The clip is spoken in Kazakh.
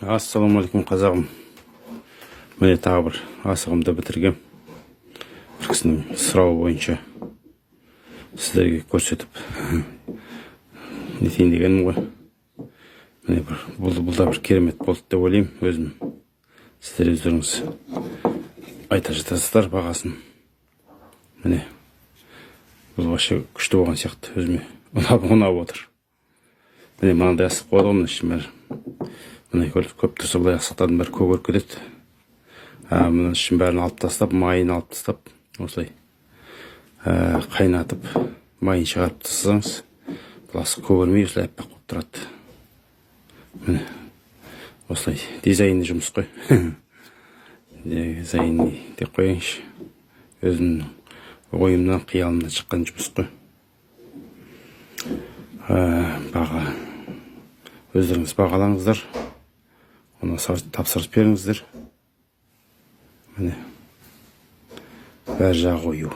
Ассалаумағалейкум, қазағым! Міне, тағы бір асығымды бітіргем. Бір кісінің сұрауы бойынша сіздерге көрсетіп нетейін дегенім ғой. Міне, бір бұл да бір керемет болды деп ойлаймын өзім. Сіздер өздеріңіз айта жатасыздар бағасын. Міне, бұл вообще күшті болған сияқты, өзіме ұнап отыр. Міне, мынандай асық болады ғой. Мына ішінің бәрі, міне, көп тұрса, былай асықтардың бәрі көгеріп кетеді. А мына ішінің бәрін алып тастап, майын алып тастап, осылай қайнатып, майын шығарып тастасаңыз, бұл асық көгермей, осылай аппақ болып тұрады. Міне, осылай дизайнный жұмыс қой, дизайнный деп қояйыншы. Өзімнің ойымнан, қиялымнан шыққан жұмыс қой. Баға өздеріңіз бағалаңыздар, оны тапсырыс беріңіздер. Міне, бәр жағы ою.